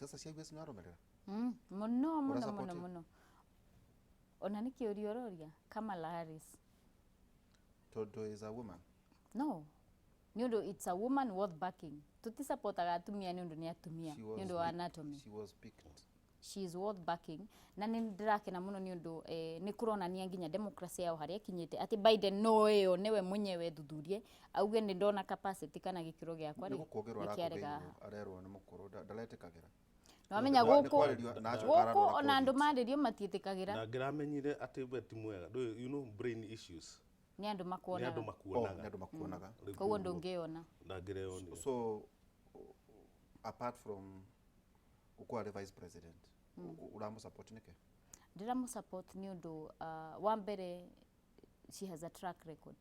Ciaca cia US nĩ warũmĩrĩra? Mũno mũno. Ũra Mũno support? Mũno. Ona nĩ kĩũria ũroria? Kamala Harris. Tondũ is a woman? No, nĩ ũndũ it's a woman worth backing. Tũtisapotaga atumia nĩ ũndũ nĩ atumia, She nĩ was ũndũ wa anatomy. She was picked. She is worth backing, na nĩ ndĩrakena mũno nĩ ũndũ nĩ kũronania nginya democracy yao harĩa ĩkinyĩte, atĩ Biden no ĩyo nĩwe mwenyewe thuthurie auge nĩ ndona capacity kana gĩkĩro gĩakwa Nĩ rĩ gũkũngĩrwo nĩkĩarega haha. arakũngĩirwo, arerwo nĩ mũkũrũ, ndaretĩkagĩra. Nĩwamenya Nĩ gũkũ kwarĩrio na acoka gũkũ ararwara ona andũ COVID. marĩrio matiĩtĩkagĩra. Na ngĩramenyire atĩ we ti mwega. Ndũĩ, brain issues. Nĩ andũ Nĩ andũ makuonaga. Oh, nĩ makuonaga. Andũ makuonaga. Rĩu koguo ndũngĩona. Ndangĩreyonire. So apart from gũkorwo arĩ vice president, ũramũ-support nĩkĩ? Ndĩramũ support nĩ ũndũ wa mbere, she has a track record.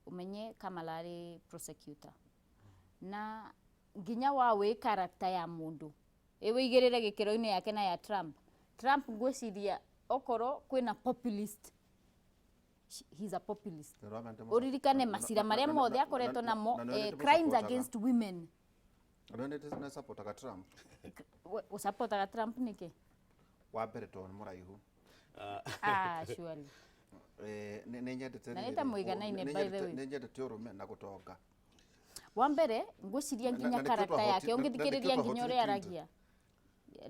Ũmenye Kamala arĩ prosecutor, na nginya wa wĩ character ya mũndũ ĩwĩigĩrĩre gĩkĩro-inĩ yake na ya Trump. Trump, ngwĩciria okorwo kwĩna populist, he's a populist. Ũririkane macira marĩa mothe akoretwo namo, crimes against women. Nĩ supportaga Trump? Ũsapotaga Trump nĩkĩ? Wa mbere, tondũ nĩ mũraihu. Ah, surely. Nĩ nyendete Na nĩ rĩrĩ, ta mũiganaine, nĩ by the way. Nĩ nyendete ũrũme na gũtonga. Wa mbere, ngwĩciria nginya Na nĩkĩo character yake, na ũngĩthikĩrĩria nĩkĩo nginya ũrĩa twahotire Clinton. aragia,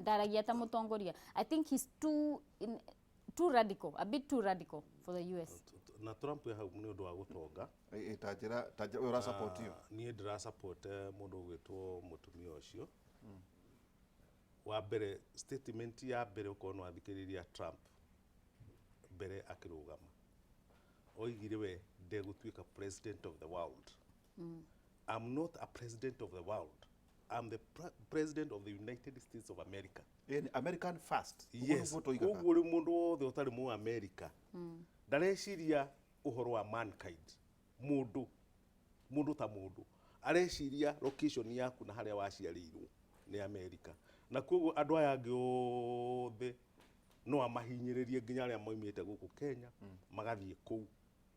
ndaragia ta mũtongoria. I think he's too radical, a bit too radical for the US. Na Trump e hau nĩ ũndũ wa gũtonga. Ta njĩra ũyũ ũra support ĩyo. Ah, niĩ ndĩra support mũndũ ũgwĩtwo mũtumia ũcio. Wa mbere, statement ya mbere, ũkorwo nĩ wathikĩrĩria Trump mbere akĩrũgama, oigire we ndegũtuĩka president of the world. "I'm not a president of the world, I'm the president of the United States of America." Ĩ, nĩ American first. Ũguo Yes. nĩguo tũigaga. Koguo rĩu mũndũ wothe ũtarĩ mũ America ndareciria ũhoro wa mankind, mũndũ mũndũ ta mũndũ, areciria location yaku na harĩa waciarĩirwo nĩ America, na koguo andũ aya angĩ othe no amahinyĩrĩrie, nginya arĩa maumĩte gũkũ Kenya magathiĩ kũu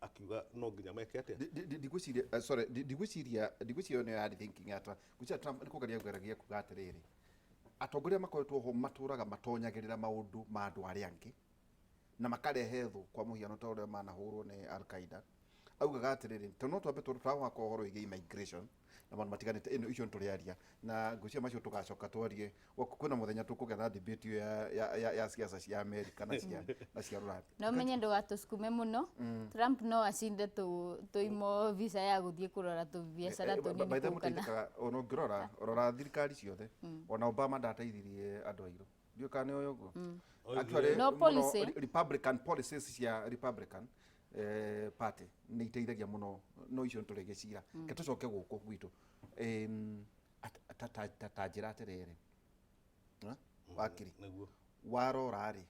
akiuga no nginya meke atĩa. Ndigwĩciria, sorry, ndigwĩciria ĩyo nĩyo yarĩ thinking ya Trump. Ngwĩciria Trump nĩ kũgeria kũgeragia kuga atĩrĩrĩ, atongoria makoretwo ho matũraga matonyagĩrĩra maũndũ ma andũ arĩa angĩ na makarehe thũ, kwa mũhiano ta ũrĩa manahũrwo nĩ Al Qaeda. Augaga atĩrĩrĩ, tondũ no twambe tũrahaka ũhoro wĩgiĩ immigration na maũndũ matiganĩte, ĩno icio nĩtũrĩaria na ngwĩciria macio tũgacoka twarie. Kwĩna mũthenya tũkũgĩa na debate ĩyo ya siasa cia America na cia rũraya. No menye ndũgatũsukume mũno. Trump no acinde tũimo visa ya gũthiĩ kũrora tũbiacara tũnini By the kũu kana mũteithĩkaga ona ũngĩrora rora thirikari ciothe, ona Obama ndateithirie andũ airũ. Ndiũĩ kana nĩ ũĩ ũguo. Actually, No mũno policy. Republican policies cia Republican party nĩ iteithagia mũno, no icio nĩ tũrĩgĩcira. Ke tũcoke gũkũ gwitũ. Ta njĩra atĩrĩrĩ. Ha? Wakiri. Nĩguo. Warora rĩ,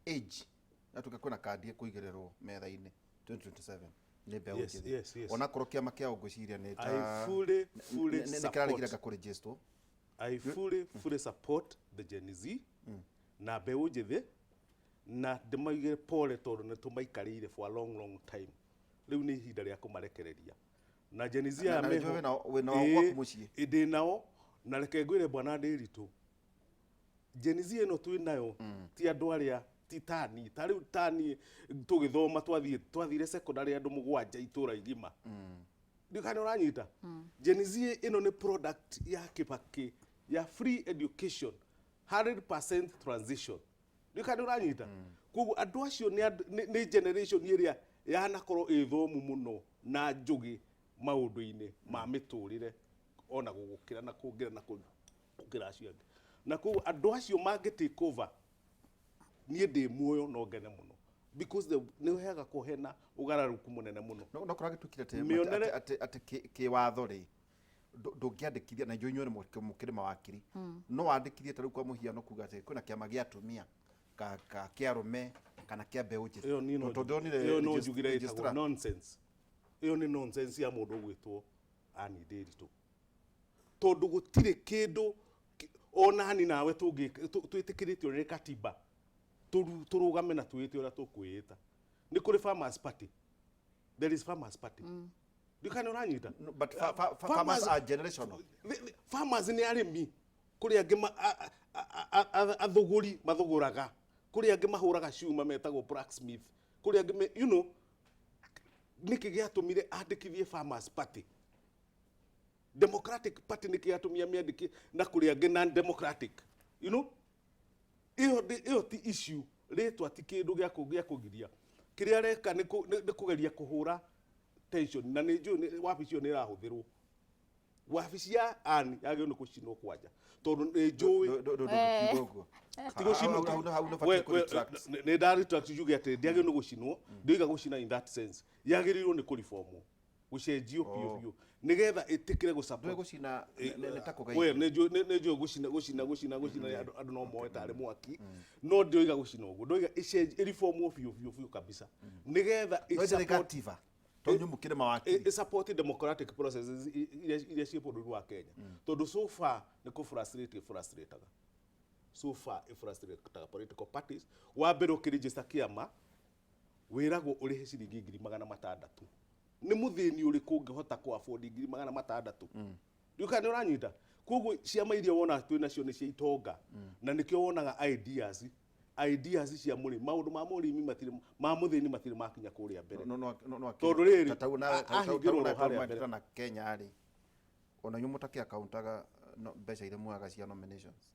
age natuke kwĩna kandi ĩkũigĩrĩrwo metha-inĩ 2027 nĩ mbeũ njĩthĩ. Onakorwo kĩama kĩao ngwĩciria nĩ ta I fully, fully nĩ kĩraregire support. kũregister. I fully, fully support the Gen Z na mbeũ njĩthĩ, na ndĩmaigĩre pole tondũ nĩ tũmaikarĩire for a long, long time. Rĩu nĩ ihinda rĩa kũmarekereria na Gen Z aya Na meho. nĩnjũĩ wĩnao gwaku mũciĩ. Ĩ, ndĩ nao, na reke ngwĩre, bwana Ndĩritũ, Gen Z ĩno twĩ nayo ti andũ arĩa ti tani ta rĩu tani tũgĩthoma twathire secondary andũ mũgwanja itũra igima. Ndiũ kana ũranyita. Gen Z ĩno nĩ product ya Kibaki ya free education, 100% transition. Ndiũ kana ũranyita. Koguo andũ acio nĩ generation ĩrĩa yanakorwo ĩthomu mũno na njũgĩ maũndũ-inĩ ma mĩtũrĩre, ona gũgũkĩra na kũngĩra na gũkĩra acio angĩ, na koguo andũ acio mangĩ take over, niĩ ndĩ muoyo no ngene mũno because nĩ ũheaga kũhena ũgarũrũku mũnene mũno. No kũragĩtuĩkire atĩ atĩ kĩwatho rĩ, ndũngĩandĩkithia, na inyuĩ inyuĩ mũkĩrĩ mawakiri, no wandĩkithie ta rĩu kwa mũhiano kuga atĩ kwĩna kĩama gĩa atumia ka kĩa arũme kana kĩa mbeũ njĩthĩ? Ĩyo niĩ no Tondũ ndĩronire ĩyo no njugire ĩtagwo registrar. nonsense. Ĩyo nĩ nonsense ya mũndũ ũgwĩtwo Annie Ndĩritũ, tondũ gũtirĩ kĩndũ onani nawe twĩtĩkĩrĩtio nĩ katiba tũrũgame na twĩte ũrĩa tũkwĩĩta. Nĩ kũrĩ farmers party, there is farmers party. Ndikana ũranyita. No, but farmers are generational. Farmers nĩ arĩmi. Kũrĩ angĩ athũgũri mathũgũraga, kũrĩ angĩ mahũraga cuma metagwo blacksmith, kũrĩ angĩ nĩkĩ gĩatũmire andĩkithie Farmers Party? Democratic Party nĩkĩ gĩatũmire amĩandĩkie na kũrĩ angĩ non democratic Ĩyo ĩyo ti issue, rĩtwa ti kĩndũ gĩa gĩa kũgiria. Kĩrĩa areka nĩ kũgeria kũhũra tension, na nĩ njũĩ wabici ĩyo nĩ ĩrahũthĩrwo. Wabici ya Ann yagĩrĩirwo nĩ gũcinwo kwanja, tondũ nĩ njũĩ Ndũngiuga ũguo. Ti gũcinwo. Hau nĩ ũbatiĩ kũ-retract. Nĩ nda retract njuge atĩ ndĩagĩrĩirwo nĩ gũcinwo. Ndioiga gũcina in that sense, yagĩrĩirwo nĩ kũreformwo, gũcenjio biũ biũ, nĩgetha ĩtĩkĩre Ndũĩ gũ-support. Gũcina nĩ ta We kũgeithia. Nĩ njũĩ gũcina, gũcina, gũcina, gũcina, andũ no moe tarĩ mwaki, no ndioiga gũcina ũguo, ndoiga ĩcenjio, ĩreformwo biũ biũ biũ kabisa, nĩgetha No ĩtarĩ ĩ-support gatiba. Tondũ inyuĩ mũkĩrĩ mawakiri. Ĩ-support democratic processes iria ciĩ bũrũri wa Kenya, tondũ so far nĩ kũ frustrate ĩ-frustrataga, so far ĩ-frustrataga political parties. Wa mbere, ũkĩregister kĩama wĩragwo ũrĩhe ciringi 600,000. Nĩ mũthĩni ũrĩkũ ũngĩhota kũ afford 600,000? Ndiũĩ kana nĩ ũranyita. Koguo ciama iria wona twĩ nacio nĩ cia itonga, na nĩkĩo wonaga ideas cia mũrĩmi, maũndũ ma mũrĩmi matirĩ, ma mũthĩni matirĩ makinya kũrĩa mbere. No no no no Tondũ rĩrĩ, ta nawe ahingĩrwo ro harĩa mbere. Na Kenya rĩ, ona inyuĩ mũtakĩ-accountaga mbeca iria muoyaga cia nominations?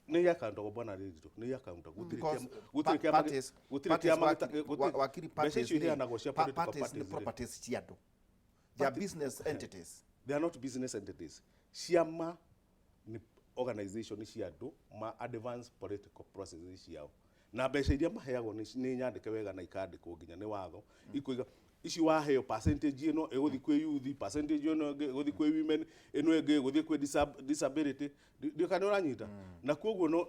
Nĩ iakaũntagwo, bwana Rĩritũ, nĩ iakaũntagwo. Gũtirĩ Because gũtirĩ kĩama gũtirĩ parties kĩama wakiri, mbeca parties icio iheanagwo cia political parties nĩ parties rĩ. properties cia andũ, they are business entities. They are not business entities. Ciama nĩ organization cia andũ ma advance political processes ciao, na mbeca iria maheagwo nĩ nyandĩke wega na ikandĩkwo nginya nĩ watho. Ikuiga ici waheo percentage ĩno ĩgũthiĩ kwĩ youth, percentage ĩno ĩngĩ ĩgũthiĩ kwĩ women, ĩno ĩngĩ ĩgũthiĩ kwĩ disability. Ndiũĩ kana nĩ ũranyita. Na koguo no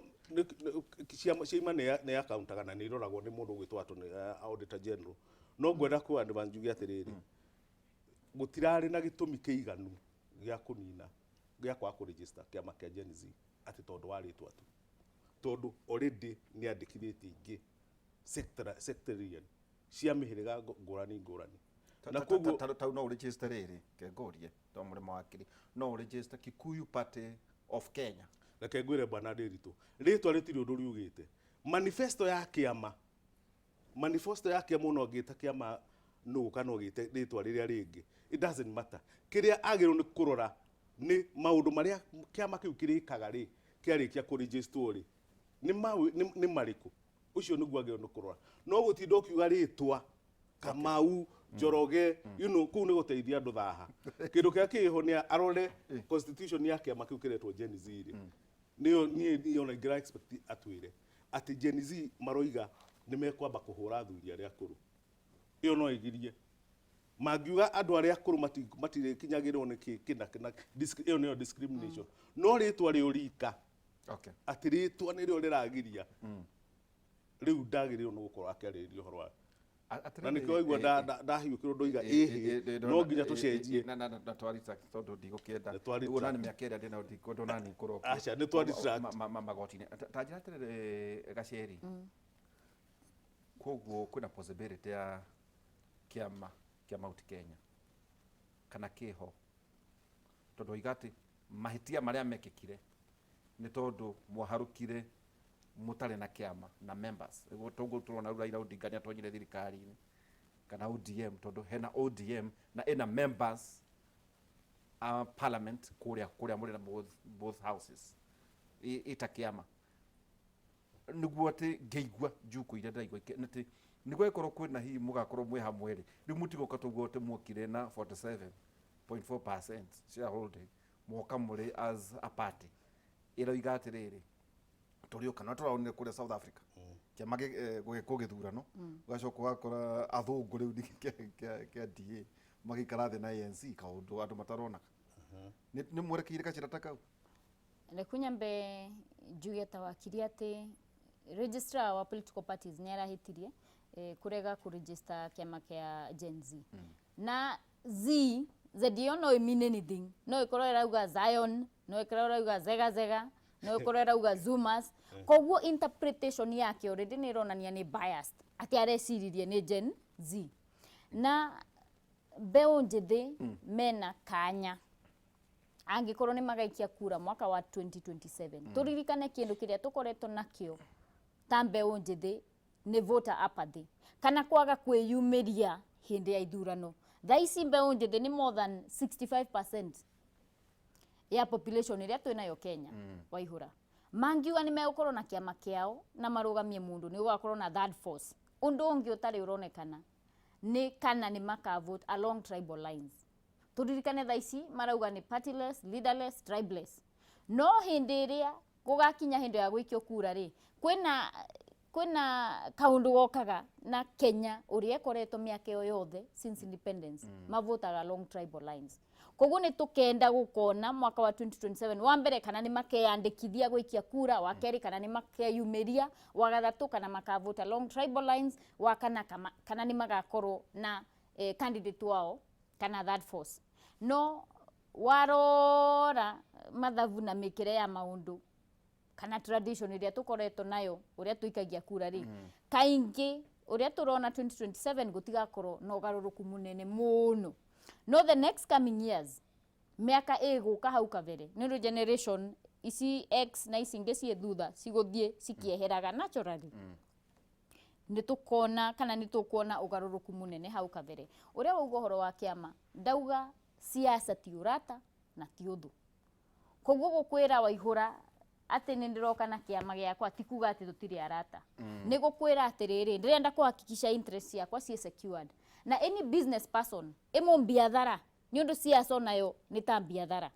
ciama ciaima nĩ akauntaga na nĩ iroragwo nĩ mũndũ ũgwĩtwo atĩ nĩ auditor general. No ngwenda kũ advance njuge atĩrĩrĩ, gũtirarĩ na gĩtũmi kĩiganu gĩa kũnina, gĩa kwaga kũregister kĩama kĩa Gen Z atĩ tondũ wa rĩtwa tu, tondũ already nĩ andĩkithĩtie ingĩ sectarian cia mĩhĩrĩga ngũrani ngũrani, na koguo Tau no ũregister rĩrĩ, kengorie to mũrĩ mawakiri, no ũregister Kikuyu Party of Kenya? Reke ngwĩre, bwana Ndĩritũ, rĩtwa rĩtirĩ ũndũ riugĩte. Manifesto ya kĩama, manifesto ya kĩama, ona ũngĩta kĩama nũ kana ũgĩte rĩtwa rĩrĩa rĩngĩ, it doesn't matter. Kĩrĩa agĩrĩirwo nĩ kũrora nĩ maũndũ marĩa kĩama kĩu kĩrĩkaga rĩ kĩarĩkia kũregisterwo rĩ, nĩ marĩkũ. Ũcio nĩguo agĩrĩirwo nĩ kũrora, no gũtinda ũkiuga rĩtwa Kamau Njoroge, kũu nĩ gũteithia andũ thaha. Kĩndũ kĩrĩa kĩho nĩ arore constitution ya kĩama kĩu kĩretwo Gen Z rĩ, nĩyo niĩ ona ingĩra expect atwĩre atĩ Gen Z maroiga nĩ mekwamba kũhũra athuri arĩa akũrũ. Ĩyo no ĩgirie mangiuga andũ arĩa akũrũ matirĩkinyagĩrwo nĩ kĩ kĩna kĩna, ĩyo nĩyo discrimination. No rĩtwa rĩo rika atĩ rĩtwa nĩrĩo rĩragiria rĩu, ndagĩrĩirwo nĩ gũkorwo akĩarĩrĩria ũhoro wa na nĩkĩo waigua ndahiũkĩrwo ndoiga ĩhĩ, no nginya tũcenjie. Na twa retract, tondũ ndigũkĩenda. Nĩ twa Rĩu ona nĩ retract. mĩaka ĩrĩa ndĩnayo, ndikwenda ona niĩ ngorwo Aca, nĩ twa retract. Magoti-inĩ. Ta njĩra atĩrĩrĩ, Gaceri, koguo kwĩna possibility ya kĩama kĩa Mount Kenya kana kĩho, tondũ oiga atĩ mahĩtia marĩa mekĩkire nĩ tondũ mwaharũkire mũtarĩ na kĩama na members. Nĩguo toguo tũrona rĩu Raila Odinga nĩ atonyire thirikari-inĩ kana ODM, tondũ hena ODM na ĩna members a parliament kũrĩa mũrĩ na both houses. Ĩta kĩama nĩguo atĩ ngĩigua njuko iria ndĩraigua nĩ atĩ nĩguo ĩkorwo kwĩna hihi mũgakorwo mwĩ hamwe rĩ, rĩu mũtigoka toguo atĩ mwokire na 47.4% shareholding, mwoka mũrĩ as a party ĩroiga atĩrĩrĩ, tũrĩũka no tũraonire kũrĩa South Africa kĩama gũgĩkwo gĩthurano, ũgacoka ũgakora athũngũ rĩu nĩ kĩa DA magĩikara thĩ na ANC, kaũndũ andũ mataronaga. Nĩ mwerekeire gacĩra ta kau? Reke nyambe njuge ta wakiri atĩ registrar wa political parties nĩ arahĩtirie kũrega kũregister kĩama kĩa Gen Z. Na Z Z ĩyo no ĩ mean anything, no ĩkorwo ĩrauga Zion, no ĩkorwo ĩrauga Zega Zega, no ĩkorwo ĩrauga Zumas. Koguo interpretation yake already nĩ ĩronania nĩ biased, atĩ areciririe nĩ Gen Z. Na mbeũ njĩthĩ mena kanya. Angĩkorwo nĩ magaikia kura mwaka wa 2027, tũririkane kĩndũ kĩrĩa tũkoretwo nakĩo ta mbeũ njĩthĩ nĩ voter apathy kana kwaga kwĩyumĩria hĩndĩ ya ithurano. Thaa ici mbeũ njĩthĩ nĩ more than 65% ya population ĩrĩa twĩnayo Kenya. Waihũra mangiuga nĩ megũkorwo na kĩama kĩao na marũgamie mũndũ, nĩ gũgakorwo na third force. Ũndũ ũngĩ ũtarĩ ũronekana nĩ kana nĩ makavote along tribal lines. Tũririkane thaa ici marauga nĩ partyless, leaderless, tribeless, no hĩndĩ ĩrĩa gũgakinya hĩndĩ ya gũikio kura rĩ, kwĩna kaũndũ gokaga na Kenya ũrĩa ĩkoretwo mĩaka ĩyo yothe since independence, mavotaga along tribal lines. Koguo nĩ tũkenda gũkona mwaka wa 2027, wa mbere, kana nĩ makeyandĩkithia gũikia kura, wa kerĩ, kana nĩ makeyumĩria, wa gatatũ, kana makavota along tribal lines, wa kana kana nĩ magakorwo na candidate wao kana third force. No warora mathabu na mĩkĩre ya maũndũ kana tradition ĩrĩa tũkoretwo nayo ũrĩa tũikagia kura rĩ, kaingĩ ũrĩa tũrona 2027 gũtigakorwo na ũgarũrũku mũnene mũno. No the next coming years, mĩaka ĩgũka hau kabere, nĩ ũndũ generation ici X na ici ingĩ ciĩ thutha cigũthiĩ cikĩeheraga naturally, nĩ tũkona kana nĩ tũkuona ũgarũrũku mũnene hau kabere. Ũrĩa wauga ũhoro wa kĩama, ndauga siasa ti ũrata na ti ũthũ. Koguo gũkwĩra Waihũra atĩ nĩ ndĩroka na kĩama gĩakwa ti kuga atĩ tũtirĩ arata. Nĩ gũkwĩra atĩrĩrĩ, ndĩrenda kũhakikisha interest ciakwa ciĩ secured. Na any business person ĩmũ biathara, nĩ ũndũ siasa onayo nĩ ta biathara.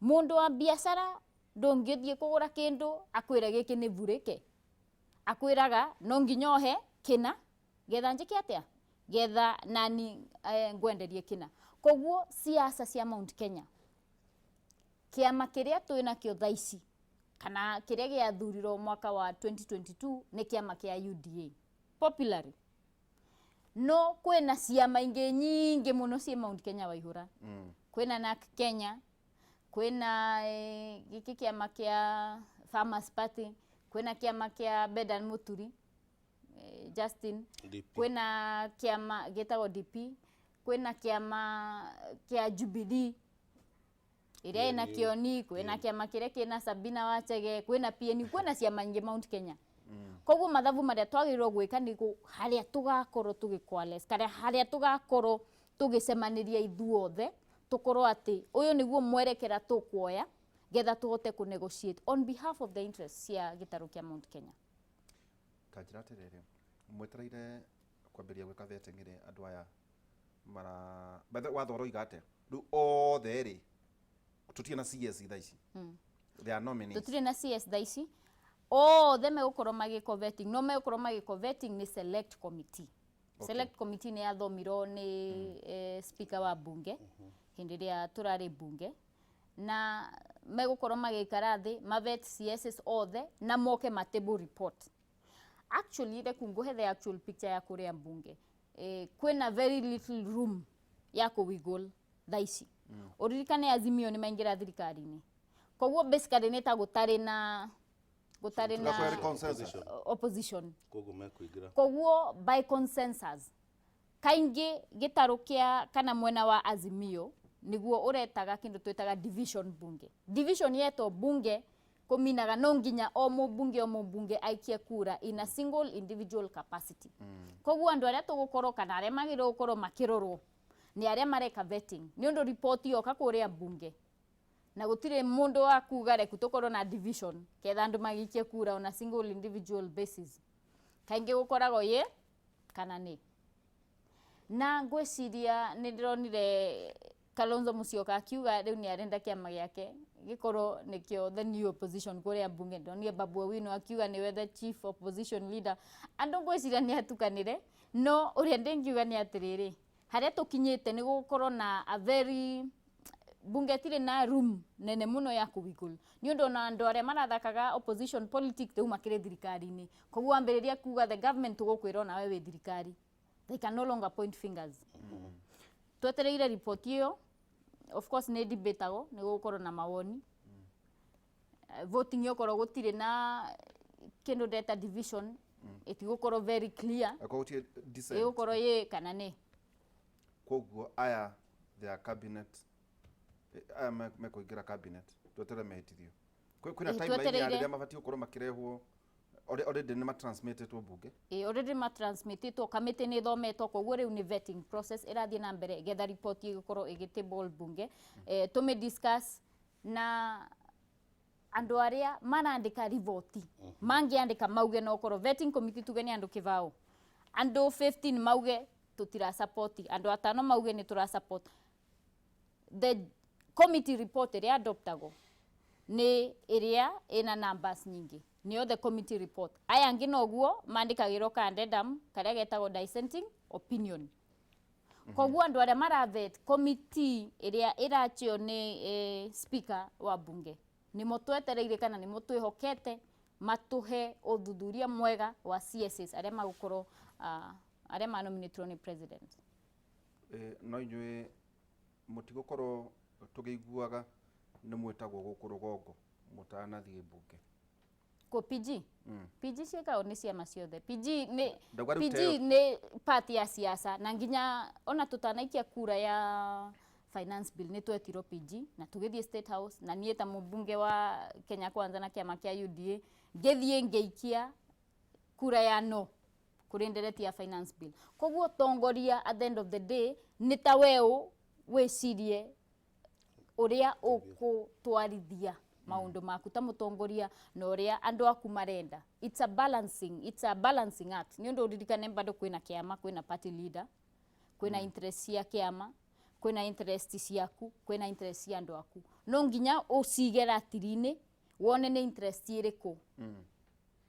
Mũndũ wa biacara ndũngĩthiĩ kũgũra kĩndũ akwĩre gĩkĩ nĩ burĩke. Akwĩraga no nginya ohe kĩna getha njĩke atĩa, getha nani ngwenderie kĩna. Koguo siasa cia Mount Kenya, kĩama kĩrĩa twĩ nakĩo thaa ici kana kĩrĩa gĩathurirwo mwaka wa 2022 nĩ kĩama kĩa UDA popularly, no kwĩna ciama ingĩ nyingĩ mũno ciĩ Mount Kenya, Waihũra. Kwĩna NARC Kenya, kwĩna gĩkĩ kĩama kĩa Farmers Party, kwĩna kĩama kĩa Bedan Muturi, Justin. DP. Kwĩna kĩama gĩtagwo DP, kwĩna kĩama kĩa Jubilee ĩrĩa ĩna PNU. Kĩoni, kwĩna kĩama kĩrĩa kĩna Sabina Wachege, kwĩna PNU, kwĩna ciama nyingĩ Mount Kenya. Koguo mathabu marĩa twagĩrĩirwo gwĩka nĩ harĩa tũgakorwo tũgĩ kana harĩa tũgakorwo tũgĩcemanĩria ithuothe, tũkorwo atĩ ũyũ nĩguo mwerekera tũkuoya getha tũhote kũ negotiate on behalf of the interests cia gĩtarũ kĩa Mount Kenya. Ta njĩra atĩrĩrĩ, mwetereire kwambĩrĩria gwĩka vetting rĩ, andũ aya mara by the way, watho ũroiga atĩa rĩu othe rĩ? Tũtirĩ na CS thaa ici, they are nominees. Tũtirĩ na CS thaa ici. Othe megũkorwo magĩkwo vetting, no megũkorwo magĩkwo vetting nĩ select committee. Select committee nĩ yathomirwo nĩ speaker wa bunge hĩndĩ ĩrĩa tũrarĩ bunge, na megũkorwo magĩikara thĩ mavet CSs othe na moke matable report. Actually, reku nguhe the actual picture ya kũrĩa mbunge. Kwĩna very little room ya kũ wiggle thaa ici. Ũririkane Azimio nĩ maingĩra thirikari-inĩ, koguo basically nĩ ta gũtarĩ Tũgakorwo na nĩ consensus. Opposition. Koguo mekũingĩra. Koguo by consensus, kaingĩ gĩtarũ kĩa kana mwena wa Azimio nĩguo ũretaga kĩndũ twĩtaga division bunge. Division yetwo bunge kũminaga no nginya o mũmbunge aikie kura in a single individual capacity. Koguo andũ arĩa tũgũkorwo kana arĩa magĩrĩirwo gũkorwo makĩrorwo nĩ arĩa mareka vetting, nĩ ũndũ riboti yoka kũrĩa mbunge na gũtirĩ mũndũ wa kuga reku tũkorwo na division ketha andũ magĩikie kura on a single individual basis. Kaingĩ gũkoragwo ye kana nĩ na ngwĩciria nĩ ndĩronire Kalonzo Musyoka akiuga rĩu nĩ arenda kĩama gĩake gĩkorwo nĩkĩo the new opposition kũrĩa mbunge. Ndonire Babu Owino akiuga nĩwe the chief opposition leader. Andũ ngwĩciria nĩ atukanĩre, no ũrĩa ndĩngiuga nĩ atĩrĩrĩ, harĩa tũkinyĩte nĩ gũgũkorwo na a very bunge ĩtirĩ na room nene mũno ya kũ wiggle, nĩ ũndũ ona andũ arĩa marathakaga opposition politics rĩu makĩrĩ thirikari-inĩ. Koguo wambĩrĩria kuga the government, tũgũkwĩra onawe wĩ thirikari. They can no longer point fingers. Twetereire riboti ĩyo. Of course nĩ debatagwo, nĩ gũgũkorwo na mawoni. Voting yokorwo gũtirĩ na kĩndũ ndeta division, ĩtigũkorwo very clear. Akorwo gũtirĩ dissent. Ĩgũkorwo ĩ kana nĩ. Koguo aya their cabinet Aya mekũingĩra cabinet, tweterere mehĩtithio. Kwĩna Ĩ, timeline ya twetereire. rĩrĩa mabatiĩ gũkorwo makĩrehwo? Already nĩ matransmitĩtwo bunge. Ĩ, already matransmitĩtwo, kamĩtĩ nĩ ĩthometwo, koguo rĩu nĩ vetting process ĩrathiĩ na mbere getha report ĩgĩkorwo ĩgĩtable bunge, tũmĩ discuss na andũ arĩa marandĩka riboti. Mangĩandĩka mauge no korwo vetting committee, tuge nĩ andũ kĩbao, andũ 15 mauge tũtira support, andũ atano mauge nĩ tũra support, the committee report ĩrĩa adoptagwo nĩ ĩrĩa ĩna numbers nyingĩ, nĩyo the committee report. Aya angĩ noguo mandĩkagĩrwo ka addendum karĩa getagwo dissenting opinion. Koguo andũ arĩa maravet committee ĩrĩa ĩrachio nĩ speaker wa bunge nĩmo twetereire kana nĩmo twĩhokete matũhe ũthuthuria mwega wa CSs arĩa magũkorwo arĩa manominĩtwo nĩ president. No inyuĩ mũtigũkorwo tũkĩiguaga nĩ mwĩtagwo gũkũ rũgongo mũtanathiĩ mbunge? Ko PG? PG ciĩkagwo nĩ ciama ciothe. PG nĩ Ndauga rĩu PG teo- nĩ party ya siasa, na nginya ona tũtanaikia kura ya finance bill nĩ twetirwo PG na tũgĩthiĩ State House, na niĩ ta mũmbunge wa Kenya Kwanza na kĩama kĩa UDA ngĩthiĩ ngĩikia kura ya no kũrĩ ndereti ya finance bill. Koguo tongoria, at the end of the day, nĩ ta weũ wĩcirie ũrĩa ũkũtwarithia maũndũ maku ta mũtongoria na ũrĩa andũ aku marenda. It's a balancing act, nĩ ũndũ ũririkane bado kwĩna kĩama, kwĩna party leader, kwĩna interest cia kĩama, kwĩna interest ciaku, kwĩna interest cia andũ aku. No nginya ũcige ratiri-inĩ wone nĩ interest ĩrĩkũ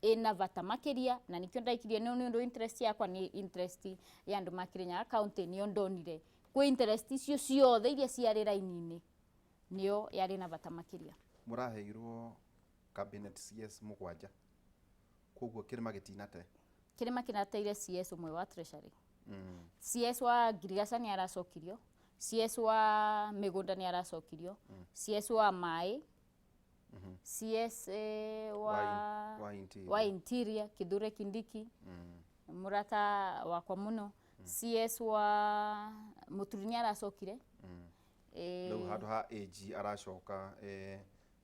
ĩna bata makĩria, na nĩkĩo ndaikirie nĩ ũndũ interest yakwa nĩ interest ya andũ ma Kirinyaga County. Nĩyo ndonire kwĩ interest icio ciothe iria ciarĩ raini-inĩ nĩyo yarĩ na bata makĩria. Mũraheirwo cabinet CS mũgwanja, koguo kĩrĩma gĩtinate? Kĩrĩma kĩrateire CS ũmwe wa Treasury. CS wa ngirigaca nĩ aracokirio, CS wa mĩgũnda nĩ aracokirio, CS wa maĩ, CS wa Wa interior. Wa interior, Kithure Kindiki, mũrata wakwa mũno. CS wa Mũturi nĩ aracokire. Rĩu handũ ha AG aracoka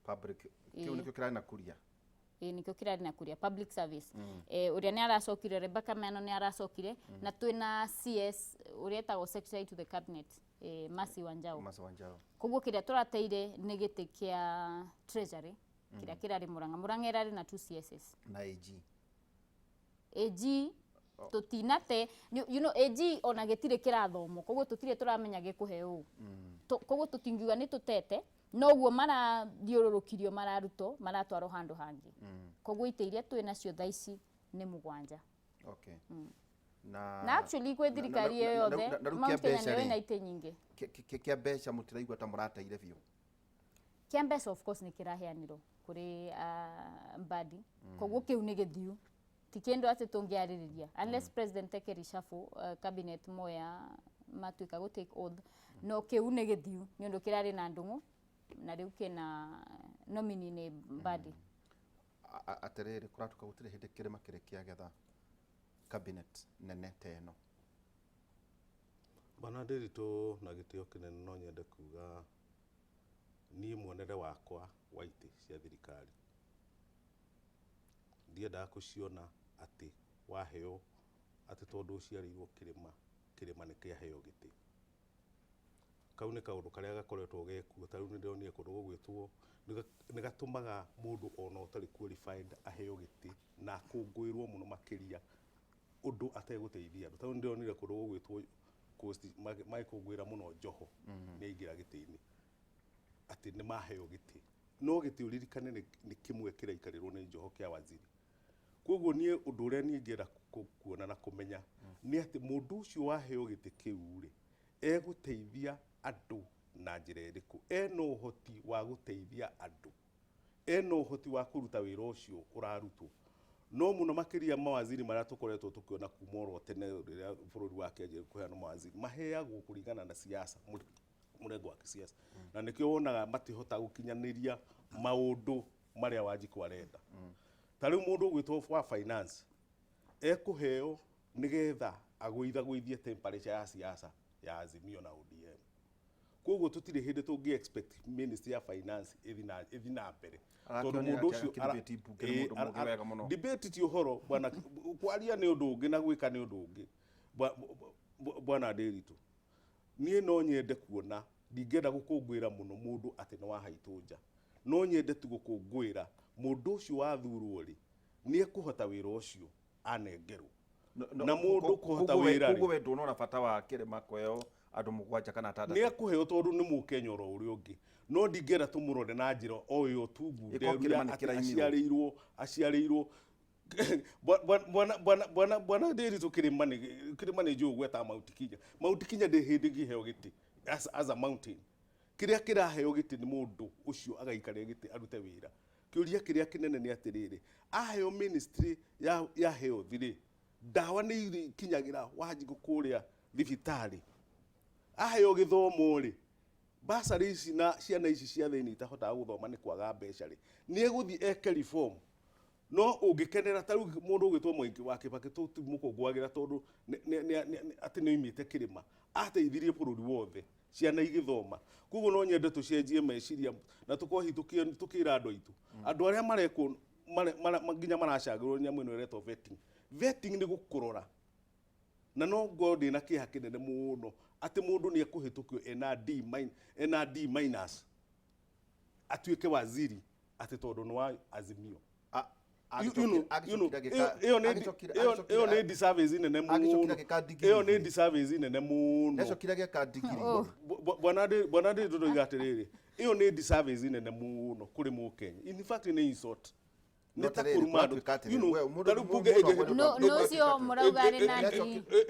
public kĩu nĩkĩo kĩrarĩ na kuria. Ĩ, nĩkĩo kĩrarĩ na kuria public service. Ũrĩa nĩ aracokire, Rebecca Miano nĩ aracokire, na twĩna CS ũrĩa etagwo secretary to the cabinet, Mercy Wanjau. Mercy Wanjau. Koguo kĩrĩa tũrateire nĩ gĩtĩ kĩa Treasury kĩrĩa kĩrarĩ Murang'a. Murang'a ĩrarĩ na two CSs. Na AG. AG tũtinate. AG ona gĩtirĩ kĩrathomwo, koguo tũtirĩ tũramenya gĩkũhe ũũ. Koguo tũtingiuga nĩ tũtete, noguo marathiũrũrũkirio, mararutwo, maratwarwo handũ hangĩ. Koguo itĩ iria twĩ nacio thaa ici nĩ mũgwanja. Okay, na Na actually kwĩ thirikari ĩyo yothe na rĩu Mount kĩa Kenya mbeca nĩyo rĩ? ĩna itĩ nyingĩ. Kĩa mbeca mũtiraigua ta mũrateire biũ? Kĩa mbeca of course nĩ kĩraheanirwo kũrĩ Mbadi, koguo kĩu nĩ gĩthiu, ti kĩndũ atĩ tũngĩarĩrĩria unless president eke reshuffle cabinet moya matuĩka gũ take oath. No kĩu nĩ gĩthiu nĩ ũndũ kĩrarĩ na Ndung'u na rĩu kĩna nominee nĩ Mbadi. Atĩrĩrĩ, kũratuĩka gũtirĩ hĩndĩ kĩrĩma kĩrĩ kĩagetha cabinet nene ta ĩno. Bwana Ndiritu, na gĩtĩo kĩnene, no nyende kuga niĩ muonere wakwa wa itĩ cia thirikari ndiendaga kũciona atĩ waheo atĩ tondũ ũciarĩirwo kĩrĩma, kĩrĩma nĩ kĩaheo gĩtĩ. Kau nĩ kaũndũ karĩa gakoretwo gekuo. Ta rĩu nĩ ndĩronire kũndũ gũgwĩtwo nĩ gatũmaga mũndũ ona ũtarĩ qualified aheo gĩtĩ na akũngũĩrwo mũno makĩria ũndũ ategũteithia andũ. Ta rĩu nĩ ndĩronire kũndũ gũgwĩtwo Coast magĩkũngũĩra mũno Joho nĩ aingĩra gĩtĩ-inĩ, atĩ nĩ maheo gĩtĩ. No gĩtĩ ũririkane nĩ kĩmwe kĩraikarĩrwo nĩ Joho kĩa waziri. Koguo niĩ ũndũ ũrĩa niĩ ingĩenda kuona na kũmenya nĩ atĩ mũndũ ũcio waheo gĩtĩ kĩu rĩ, egũteithia andũ na njĩra ĩrĩkũ? Ena ũhoti wa gũteithia andũ? Ena ũhoti wa kũruta wĩra ũcio ũrarutwo? No mũno makĩria mawaziri marĩa tũkoretwo tũkĩona kuma oro tene rĩrĩa bũrũri wa Kenya kũheana mawaziri, maheagwo kũringana na siasa, mũrengo wa kĩsiasa, na nĩkĩo wonaga matihota gũkinyanĩria maũndũ marĩa Wanjikũ arenda. Ta rĩu mũndũ ũgwĩtwo wa finance ekũheo nĩgetha agũithagũithie temperature ya siasa ya Azimio na ODM. Koguo tũtirĩ hĩndĩ tũngĩ expect ministry ya finance ĩthi na mbere tondũ Arakĩonire mũndũ atĩ ũcio akĩdebate mbunge nĩ mũndũ mũũgĩ wega mũno. Debate ti ũhoro bwana, kwaria nĩ ũndũ ũngĩ na gwĩka nĩ ũndũ ũngĩ. Bwana Ndiritu, niĩ no nyende kuona, ndingĩenda gũkũngũĩra mũno mũndũ atĩ nĩ wa haitũ nja, no nyende tu gũkũngũĩra mũndũ ũcio wathurwo rĩ, nĩ ekũhota wĩra ũcio anengerwo. Na mũndũ kũhota wĩra rĩ, Koguo we ndũnona bata wa kĩrĩma kũheo andũ mũgwanja kana atandatũ? Nĩ ekũheo tondũ nĩ mũkenya oro ũrĩa ũngĩ, no ndingĩenda tũmũrore na njĩra o ĩyo tu Ĩkorwo ngunderu kĩrĩma ya nĩ atĩ kĩraimirwo. aciarĩirwo bwana Ndiritu, kĩrĩma nĩ njũĩ gweta Mount Kenya. Mount Kenya ndĩ hĩndĩ kĩheo gĩtĩ as a mountain. Kĩrĩa kĩraheo gĩtĩ nĩ mũndũ ũcio agaikarĩra gĩtĩ arute wĩra. Kĩũria kĩrĩa kĩnene nĩ atĩrĩrĩ, aheo ministry ya health rĩ, ndawa nĩ ikinyagĩra Wanjikũ kũrĩa thibitarĩ? Aheo gĩthomo rĩ, basarĩ ici na ciana ici cia thĩinĩ itahotaga gũthoma nĩ kwaga mbeca rĩ, nĩ egũthiĩ eke reform? No ũngĩkenera ta rĩu mũndũ ũgwĩtwo Mwai wa Kĩbakĩ, tũtimũkũngũagĩra tondũ atĩ nĩ oimĩte kĩrĩma, ateithirie bũrũri wothe, ciana igĩthoma. Koguo no nyende tũcenjie meciria na tũkorwo hihi tũkĩra andũ aitũ, andũ arĩa marekwo nginya maracagĩrwo nyamũ ĩno ĩretwo vetting. Vetting nĩ gũkũrora, na no ngorwo ndĩna kĩeha kĩnene mũno atĩ mũndũ nĩ ekũhĩtũkio ena D minus atuĩke waziri atĩ tondũ nĩ wa Azimio. Ĩyo nĩ disservice nene mũno. Agĩcokire agĩka degree Ĩyo nĩ igĩrĩ. disservice nene mũno. Nĩacokire agĩka degree Oh. igĩrĩ. Bwana ndĩ ndũroiga atĩrĩrĩ, ĩyo nĩ disservice nene mũno kũrĩ mũkenya. In fact, nĩ insult, nĩ ta kũruma andũ. Ta rĩu bunge No, no ũcio mũrauga arĩ na D.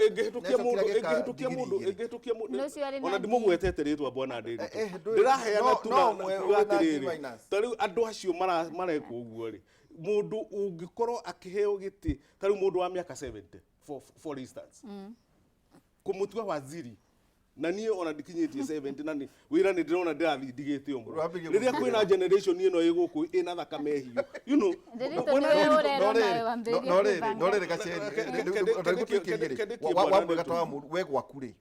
Ĩngĩhĩtũkia mũndũ, Nĩacokire ĩngĩhĩtũkia agĩka mũndũ, degree. ĩngĩhĩtũkia mũndũ No ũcio arĩ na ona D. ndimũgwetete rĩtwa, bwana Ndiritu. Ndũĩ- Ndĩraheana tu no na ũmwe kuga wĩna D atĩrĩrĩ, minus. ta rĩu andũ acio marekwo ũguo rĩ, mũndũ ũngĩkorwo akĩheo gĩtĩ ta rĩu mũndũ wa mĩaka 70, for instance, kũmũtua waziri, na niĩ ona ndikinyĩtie 70 na nĩ wĩra nĩ ndĩrona ndĩrathiĩ ndigĩte ũmwe Ũrambĩrĩria rĩrĩa gũthigĩra. kwĩna generation ĩno ĩ gũkũ ĩna thakame hiũ. Ndiritu, Bwana nĩwe Ndiritu, ũrerwo nawe wambĩrĩrie no rĩrĩ, kwĩbanga. no rĩrĩ, Gaceri, rĩu wamwĩga ta wa mũru we gwaku rĩ,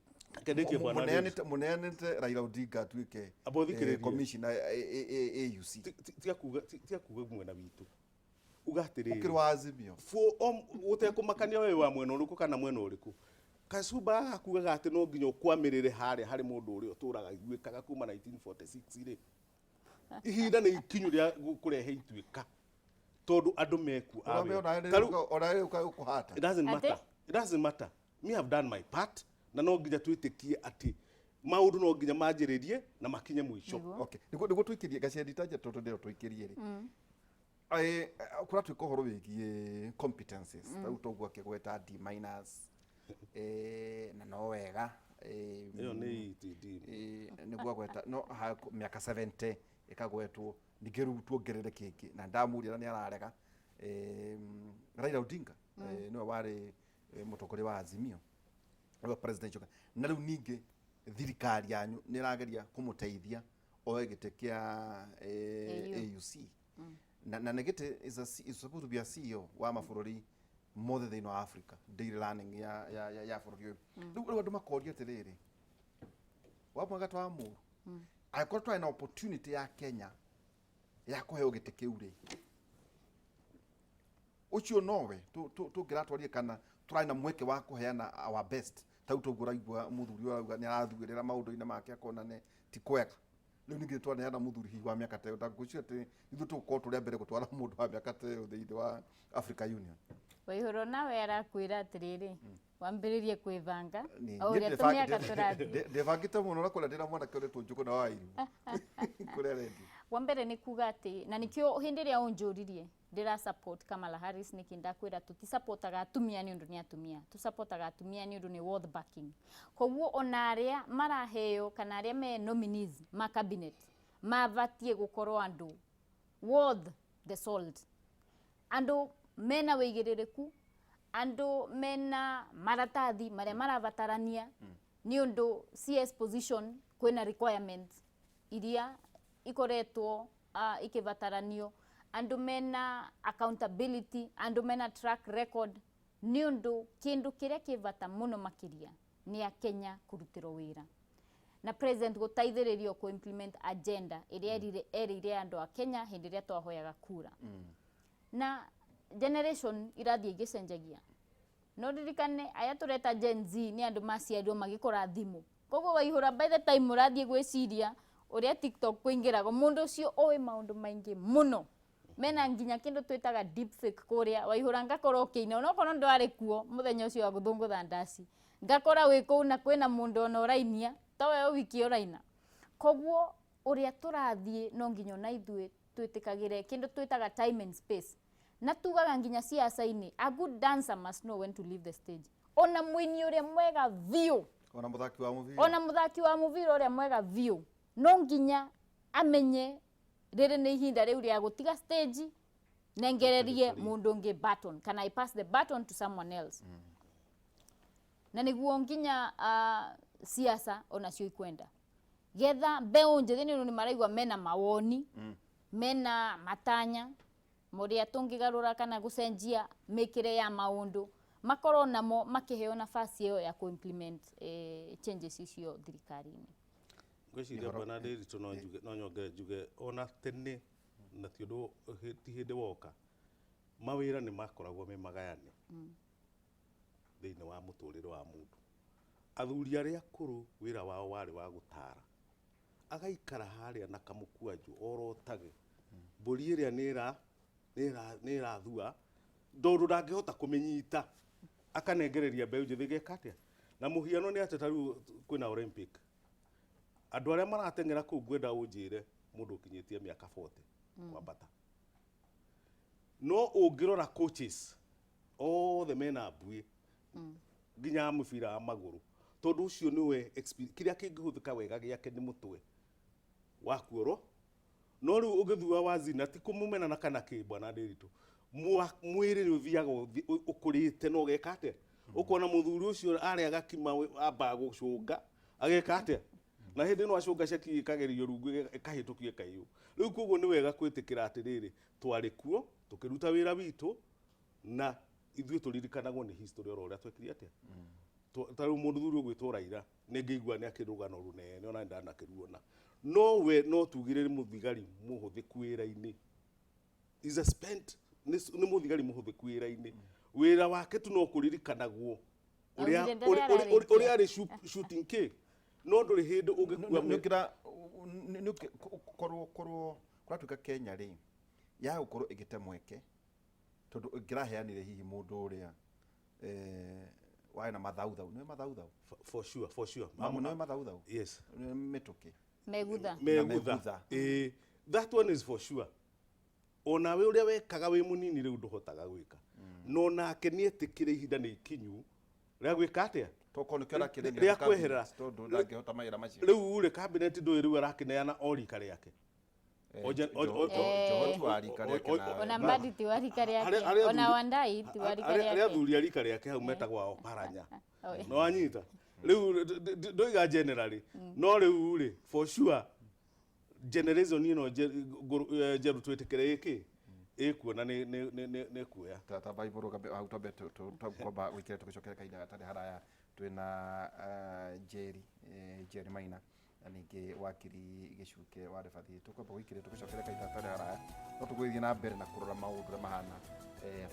Kendĩkie, bwana Ndiritu. mũneanĩte Raila Odinga atuĩke Amba ũthikĩrĩrie. commissioner AUC. Tiga kuga mwena witũ, uga atĩrĩrĩ, Ũkĩrĩ wa Azimio. Gũtekũmakania we wa mwena ũrĩkũ kana mwena ũrĩkũ, Kasumba agakugaga atĩ no nginya ũkwamĩrĩre harĩa harĩ mũndũ ũrĩa ũtũraga iguĩkaga kuma 1946 rĩ, ihinda nĩ ikinyu rĩa kũrehe ituĩka tondũ andũ mekuo a Ũrambe wĩra. ona rĩu ũkũhata. It doesn't Ate? matter. It doesn't matter. Me have done my part, na no nginya twĩtĩkie atĩ maũndũ no nginya manjĩrĩrie na makinye mũico. Nĩguo. Okay, nĩguo tũikĩrie, Gaceri, tanja tondũ ndĩro tũikĩrie rĩ, kũratuĩka ũhoro wĩgiĩ competences, ta rĩu toguo akĩgweta D minus, na no wega, Ĩyo nĩ ETD. Nĩguo agweta no mĩaka 70 ĩkagwetwo. Ningĩ rĩu tuongerere kĩngĩ na ndamũria na nĩ ararega. Raila Odinga, nĩwe warĩ mũtongoria wa Azimio, nĩwe presidential, na rĩu ningĩ thirikari yanyu nĩ ĩrageria kũmũteithia oe gĩtĩ kĩa AU. AUC, na nĩ gĩtĩ is supposed to be a CEO wa mabũrũri mothe thĩinĩ wa Africa, daily learning ya bũrũri ũyũ. Rĩu andũ makoria atĩrĩrĩ, wa mwega ta wa mũru, angĩkorwo twarĩ na opportunity ya Kenya ya kũheo gĩtĩ kĩu rĩ, ũcio nowe tũngĩratwarire kana tũrarĩ na mweke wa kũheana our best? Ta rĩu toguo ũraigua mũthuri ũyũ arauga nĩ arathuĩrĩra maũndũ-inĩ make akona nĩ ti kwega. Rĩu ningĩ twaneana mũthuri hihi wa mĩaka ta ĩyo, ndangwĩciria atĩ ithuĩ tũgũkorwo tũrĩ a mbere gũtwara mũndũ wa mĩaka ta ĩyo thĩinĩ wa Africa Union. Waihũro nawe arakwĩra atĩrĩrĩ, wambĩrĩrie kwĩbanga Nĩ- o ũrĩa niĩ tũmĩaka tũrathiĩ. Ndĩbangĩte mũno na kũrĩa ndĩna mwanake ũrĩtwo Njũgũna wa Irimũ kũrĩa rendi. Wa mbere nĩ kuga atĩ na nĩkĩo hĩndĩ ĩrĩa ũnjũririe ndĩra support Kamala Harris nĩkĩ, ndakwĩra tũtisapotaga atumia nĩ ũndũ nĩ atumia, tũsapotaga atumia nĩ ũndũ nĩ worth backing. Koguo ona arĩa maraheo kana arĩa me nominees ma cabinet mabatiĩ gũkorwo andũ worth the salt, andũ mena wĩigĩrĩrĩku, andũ mena maratathi marĩa marabatarania nĩ ũndũ CS position kwĩna requirements iria ikoretwo ikĩbataranio, andũ mena accountability, andũ mena track record, nĩ ũndũ kĩndũ kĩrĩa kĩ bata mũno makĩria nĩ akenya kũrutĩrwo wĩra. Na president gũteithĩrĩrio kũ implement agenda ĩrĩa erĩire andũ a Kenya hĩndĩ ĩrĩa twahoyaga kura. Na generation irathiĩ igĩcenjagia. No ririkane aya tũreta Gen Z nĩ andũ maciarirwo magĩkora thimũ, koguo waihũra, by the time ũrathiĩ gwĩciria ũrĩa TikTok kũingĩragwo, mũndũ ũcio ũĩ maũndũ maingĩ mũno, mena nginya kĩndũ twĩtaga deep fake kũrĩa waihũra, ngakorwo ũkĩina onokorwo ndwarĩ kuo mũthenya ũcio wa gũthũngũtha ndaci, ngakora wĩ kũu na kwĩna mũndũ ona ũrainia to we wiki ũraina. Koguo ũrĩa tũrathiĩ, no nginya ona ithuĩ twĩtĩkagĩre kĩndũ twĩtaga time and space, na tugaga nginya ciaca-inĩ, a good dancer must know when to leave the stage. Ona mũini ũrĩa mwega biũ, ona mũthaki wa mũbira, ona mũthaki wa mũbira ũrĩa mwega biũ, no nginya amenye rĩrĩ nĩ ihinda rĩu rĩa gũtiga stage, nengererie mũndũ ũngĩ baton, kana I pass the baton to someone else. Na nĩguo nginya siasa onacio ikwenda getha mbeũ njĩthĩ, nĩ ũndũ nĩ maraigua mena mawoni, mena matanya mũrĩa tũngĩgarũra kana gũcenjia mĩkĩre ya maũndũ, makorwo namo makĩheo nafasi ĩyo ya kũ-implement changes icio thirikari-inĩ. Ngwĩciria, bwana Ndĩritũ, no njuge, no nyongere njuge ona tene na ti ũndũ ti hĩndĩ woka, mawĩra nĩ makoragwo me magayane thĩinĩ wa mũtũrĩre wa mũndũ. Athuri arĩa akũrũ wĩra wao warĩ wa gũtara, agaikara harĩa na kamũkwanjũ orotage mbũri ĩrĩa nĩ ĩrathua, tondũ ndangĩhota kũmĩnyita, akanengereria mbeũ njĩthĩ geka atĩa. Na mũhiano nĩ atĩ ta rĩu kwĩna Olympic, andũ arĩa marateng'era kũu, ngwenda ũnjĩre mũndũ ũkinyĩtie mĩaka 40 kwambata. No ũngĩrora coaches othe mena mbuĩ, nginya mũbira wa magũrũ, tondũ ũcio nĩwe kĩrĩa kĩngĩhũthĩka wega gĩake nĩ mũtwe wa kuoro. No rĩu ũngĩthua wazina, ti kũmũmena na kana kĩ, bwana Ndĩritũ, mwĩrĩ nĩ ũthiaga ũkũrĩte na ũgeka atĩa, ũkona mũthuri ũcio arĩa gakima ambaga gũcũnga ageka atĩa, na hĩndĩ ĩno acũnga ceki ĩkagerio rungu, ĩkahĩtũkio, ĩkaiywo. Rĩu koguo nĩ wega kwĩtĩkĩra atĩrĩrĩ, twarĩ kuo tũkĩruta wĩra witũ, na ithuĩ tũririkanagwo nĩ history oro ũrĩa twekire atĩa. Ta rĩu mũndũ thuri ũgwĩtwo Raila, nĩ ngĩigua nĩ akĩrĩ rũgano rũnene, ona ndanakĩruona, no we no tugire nĩ mũthigari mũhũthĩku wĩra-inĩ, is a spent nĩ mũthigari mũhũthĩku wĩra-inĩ. Wĩra wake tu no kũririkanagwo ũrĩa Augire ndarĩ ũrĩa ararĩkia. Ũrĩa arĩ shooting kĩ, no ndũrĩ hĩndĩ ũngĩkua. Nĩũkĩra korwo kũratuĩka Kenya rĩ ya gũkorwo ĩgĩte mweke, tondũ ĩngĩraheanire hihi mũndũ ũrĩa warĩ na mathauthau, nĩwe mathauthau. For sure, for sure. Nĩwe mathauthau. Yes. Nĩwe mĩtũkĩ. Megutha. Megutha. Megutha. Ĩĩ, that one is for sure. Onawe ũrĩa wekaga wĩ mũnini rĩu ndũhotaga gwĩka, no nake nĩ etĩkĩre ihinda nĩ ikinyu rĩa gwĩka atĩa. Tokorwo nĩkĩo arakĩremera Rĩa kweherera. tondũ ndangĩhota mawĩra macio. Rĩu rĩ, cabinet ndũĩ rĩu arakĩneana o rika rĩake. Joho ti wa rika rĩake nawe. Ona Mbadi ti wa rika rĩake. Ona Wandai ti wa rika arĩa rĩake. athuri a rika rĩake hau metagwo ao paranya. Oh, no wanyita rĩu ndoiga generally, no rĩu rĩ, for sure generation ĩno njerũ twĩtĩkĩre ĩkĩ ĩkuona nĩ kuoya. Ta Bible rugambe hau, twambe kwamba gwĩkĩra tũgĩcokera kahinda gatarĩ haraya. Twĩna Njeri, Njeri Maina, na ningĩ wakiri Gĩcuke wa Rebathi. Tũkwamba gwĩkĩra tũgĩcokera kahinda gatarĩ haraya, no tũgũgĩthiĩ na mbere na kũrora maũndũ ũrĩa mahana.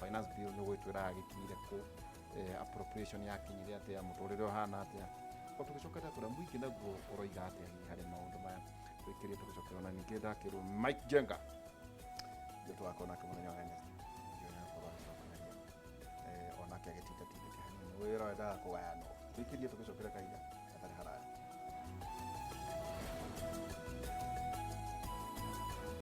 Finance bill nĩ ũgwĩtwĩra gĩkinyire kũ, appropriation yakinyire atĩa, mũtũrĩre ũhana atĩa, o tũgĩcokera kũrĩa mũingĩ naguo ũroiga atĩa hihi harĩ maũndũ maya. Twĩkĩrie tũgĩcokera. Na ningĩ ndakĩrwo Mike Jenga ndio tũgakorwo nake mũthenya wa Wednesday, ndio nĩakorwo agĩcokanĩria onake agĩtindatindĩke hanini wĩra wendaga kũgayanwo. Twĩkĩrie tũgĩcokera kahinda.